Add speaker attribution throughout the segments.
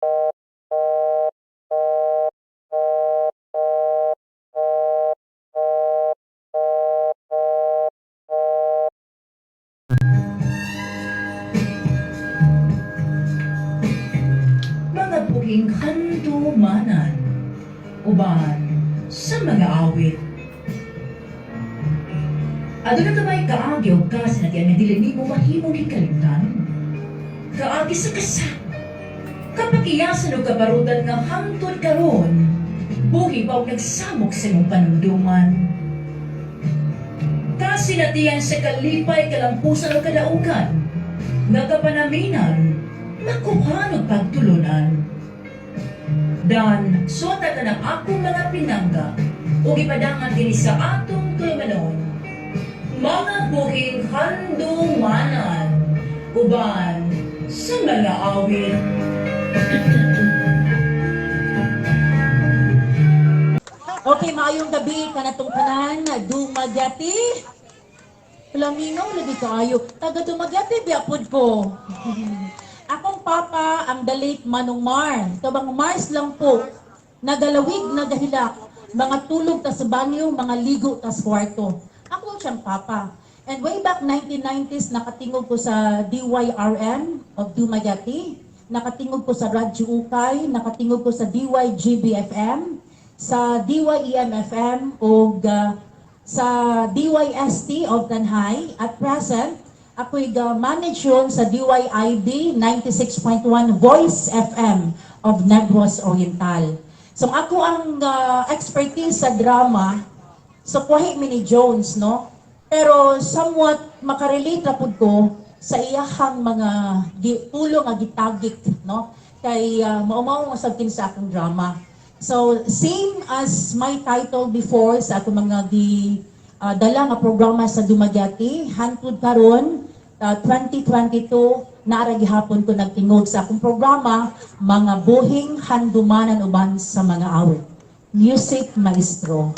Speaker 1: Mga buhing handumanan, uban sa mga awit. Aduna ka ba'y kaagi o kasinatian nga dili nimo mahimong hikalimtan? Kaagi sa kasa. Kapakiyasan o kabarutan nga hangtod karon, buhi pa og nagsamok sa imong panumduman. Kasinatian sa kalipay, kalampusan o kadaugan, nga kapanaminan, makuhan og pagtulunan. Dan, suota ka ng akong mga pinangga, ug ipadangan kini sa atong tulumanon. Mga buhing handumanan, uban sa mga awit.
Speaker 2: Okay, maayong gabi kanatong tanan Dumaguete. Flamingo lagi kaayo. Taga Dumaguete biya pud ko. Akong papa ang the late Manong Mar. Tabang Mars lang po. Nagalawig, nagahilak. Mga tulog ta sa banyo, mga ligo ta sa kwarto. Ako siyang papa. And way back 1990s, nakatingog ko sa DYRM of Dumaguete. Nakatingog ko sa Radyo Ukay, nakatingog ko sa DYGBFM, sa DYEMFM o sa DYST of Tanjay. At present, ako'y ga-manage yun sa DYIB 96.1 Voice FM of Negros Oriental. So ako ang expertise sa drama, so kuhi mi ni Jones, no? Pero somewhat makarelate ra pud ko sa iyahang mga pulo nga gitagik, no? Kay mao-mao nga sad kini sa akong drama. So same as my title before sa akong mga gi dala nga programa sa Dumaguete, hantud karon 2022 naara gihapon ko nagtingog sa akong programa Mga Buhing Handumanan Uban sa Mga Awit. Music Maestro.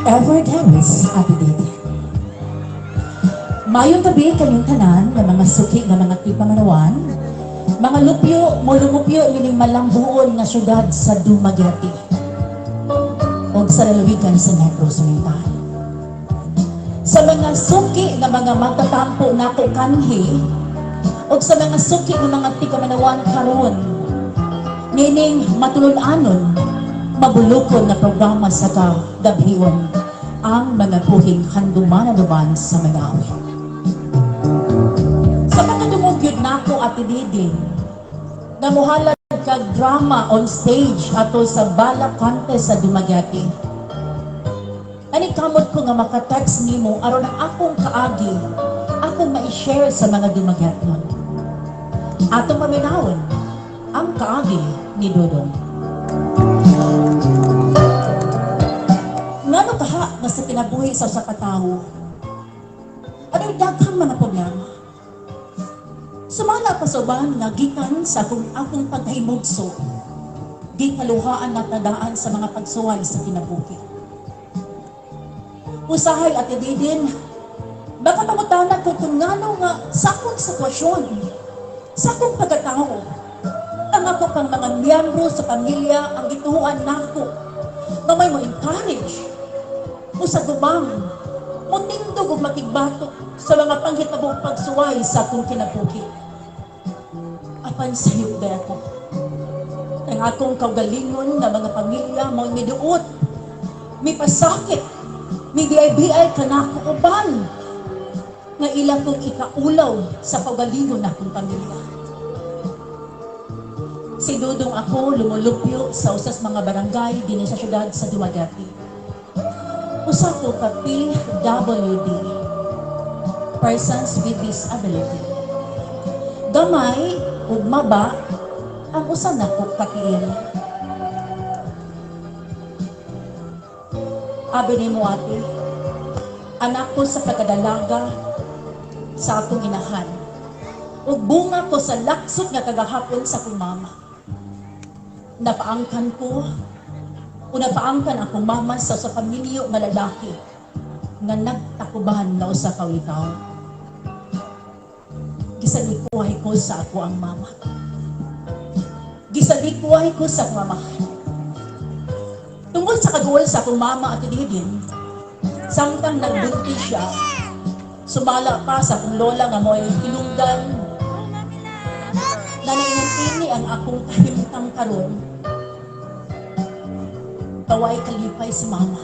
Speaker 2: Ever Dennis Abidid. Mayong gabi kanyong tanan nga mga suki nga mga tipamanawan, mga lupyo, molumupyo mining malambuon nga syudad sa Dumaguete og sa lalawigan sa Negros Oriental. Sa mga suki nga mga magtatampo nako kanhi og sa mga suki nga mga tikamanawan karon, meaning matulon-anon, mabulukon na programa sa kagabhion ang mga buhing handumanan sa mga awit. Sa pagkadungog yun nako, Ate Diding, nga muhalad kag drama on stage ato sa Bala Contest sa Dumaguete. Ani kamot ko nga maka-text nimo aron ang akong kaagi akong ma-share sa mga Dumaguetenon. Atong paminawon ang kaagi ni Dodong. Ngano kaha nga sa kinabuhi sa usa ka tawo, adunay daghang mga problema? Sumala pa sa uban nga gikan sa akong pagkahimugso, gikaluhaan na tadaan sa mga pagsuway sa kinabuhi. Usahay, Ate Didin, baka pangutana ko kung ngano nga sa akong sitwasyon, sa akong pagkatao, ang ako pang mga miyembro sa pamilya ang gituhuan nako nga may mo encourage, mo sa gumang, mo tindog og makigbatok sa mga panghitabong pagsuway sa akong kinabuhi. Apan sayop day ako. Ang akong kaugalingon nga mga pamilya mao miduot, mipasakit, mibiay-biay kanako uban nga ila kong ikaulaw sa kaugalingon akong pamilya. Si Dudong ako lumulupyo sa usas mga barangay dinhi sa syudad sa Dumaguete. Usa ko ka PWD, persons with disability. Gamay ug maba ang usa nako ka tiil. Abi nimo, ate, anak ko sa pagkadalaga sa akong inahan. Ug bunga ko sa laksot nga kagahapon sa akong mama. Napaangkan ko o napaangkan akong mama sa pamilyo nga lalaki. Nga nagtakuban na usa ka ulitaw. Gisalikuhay ko sa ako ang mama. Gisalikuhay ko sa akong mamahan. Tungkol sa kaguol sa akong mama, Ate Didin, samtang nagbuntis siya, sumala pa sa akong lola nga mo'y hinungdan na ini ang akong kahimtang karon, kaway kalipay si mama.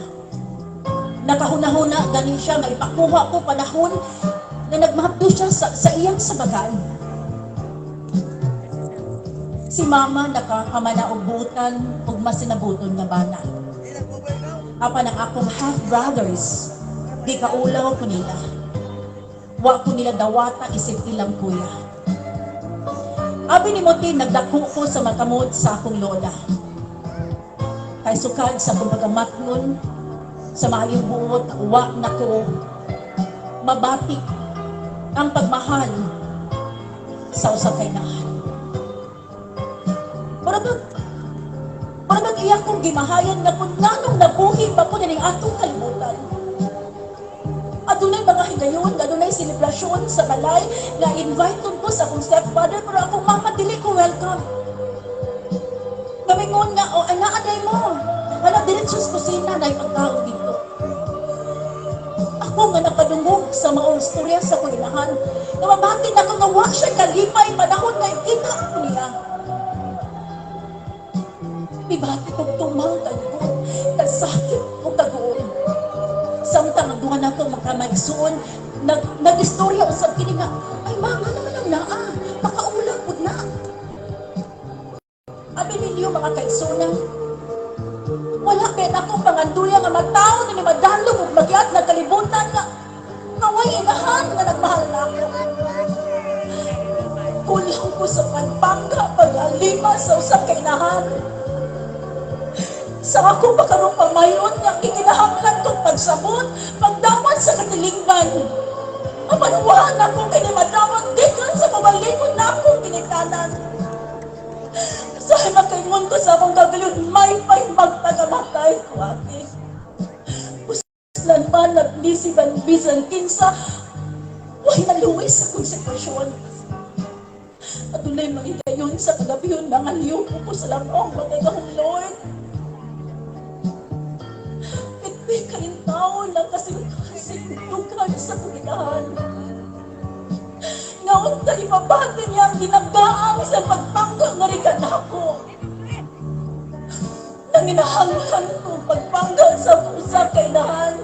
Speaker 2: Nakahuna-huna gani siya nga ipakuha ko panahon na nagmahapdo siya sa iyang sabagan. Si mama nakakamana og butan ug masinabuton nga bana. Apan ang akong half-brothers, gikaulaw ko nila. Wa ko nila dawata isip ilang kuya. Abi nimo, Tin, nagdako ko sa makamot sa akong lola. Kay sukad sa akong pagamatngon, sa maayong buot, wa na ko mabati ang pagmahal sa usa ka inahan. Mura bag iya kong gimahayan nga kung nganong nabuhi pa ko nining atong kalibutan. Adunay mga higayon, adunay selebrasyon sa balay nga invite ko sa akong stepfather, pero akong mama dili ko welcome. Gamingon nga, "Oh, ana aday mo. Ana, diretso sa kusina na ipagkaon dito." Ako nga nakadungog sa maong istorya sa akong inahan, nga mabati na ko nga wa siya kalipay panahon nga ikita ko niya. Mibati kong tumang kaguol, kasakit o kaguol. Samtang ang duha nako makamaigsuon, nag-istorya usab kini nga, "Ay mama naman ang naa, makaulang pud na." Abi ninyo, mga kaigsunan, wala kay nako panganduya nga matawo ni madalom ug magyat na kalibutan nga way inahan nga nagmahal na ako. Kulang ko sa pagpangga, pag-alima sa usang kainahan. Sa ako pa karong pamayon nga gikinahanglan kong pagsabot, pagdawat sa katilingban. Apan wa na ko kini madawat gikan sa kaugalingon na akong ginikanan. Sa nakaingon ko sa akong kaugalingon, may pay magpagamatay ko, ate. Uslan man at bisiban bisan kinsa, way naluwis sa akong sitwasyon. Adunay mga higayon sa kagabihon, mga liyo ko sa lamong makagahong Lord. Pitpi kayong tao na kasing-kasing dughan sa paginahan. Nga unta ipabati niya ang ginagaang sa pagpangga nga rikan ako. Nanginahanglan ko pagpangga sa pusa kainahan.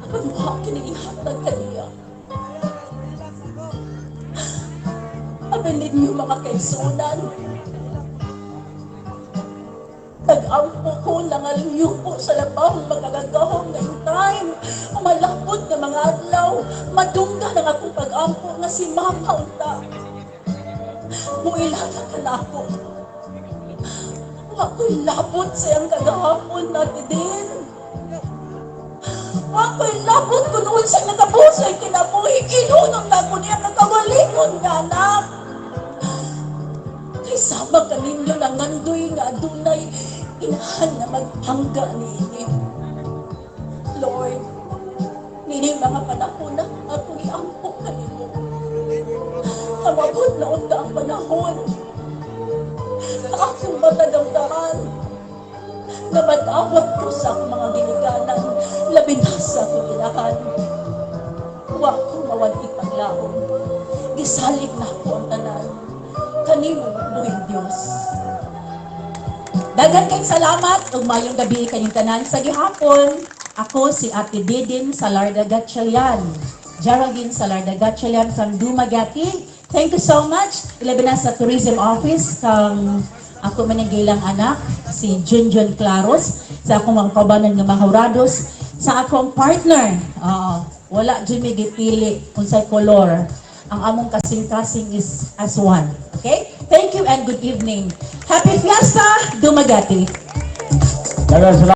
Speaker 2: Apan wa kini ihatag kaniya. Abi ninyo, mga kaigsunan, nag-ampo ko, nangalyuko sa labang makagagahom ngayong time. Umalapot nga mga adlaw, madungga ng akong pag-ampo nga si mama unta. Muilala ka na ako. Wa ko'y labot sa iyang kagahapon natin din. Wa ko'y labot kung unsay natabo sa iyang kinabuhi. Kinunong na ko niya kakaugalingon nga anak. Kay sama kaninyo nangandoy nga adunay inahan na magpangga niini. Lord, nining mga panahon na akong iampo kanimo. Kamabot na unta ang panahon na akong matadamdaman na madawat ko sa akong mga ginikanan, labi na sa akong inahan. Wa ko mawad-i paglaom. Gisalig na ako ang tanan kanimo, buhing Dios. Daghan kay salamat ug maayong gabi kanyong tanan sa gihapon. Ako si Ate Didin Salarda Gatchalian. Geraldine Salarda Gatchalian from Dumaguete. Thank you so much. Ilabi na sa Tourism Office kang ako man ang gilang anak si Junjun Claros, sa akong mga kaubanan nga mga hurados, sa akong partner. Oo, wala jud mi gipili unsay color. Ang among kasing-kasing is as one. Okay? Thank you and good evening. Happy Fiesta, Dumaguete.
Speaker 3: Daghang salamat.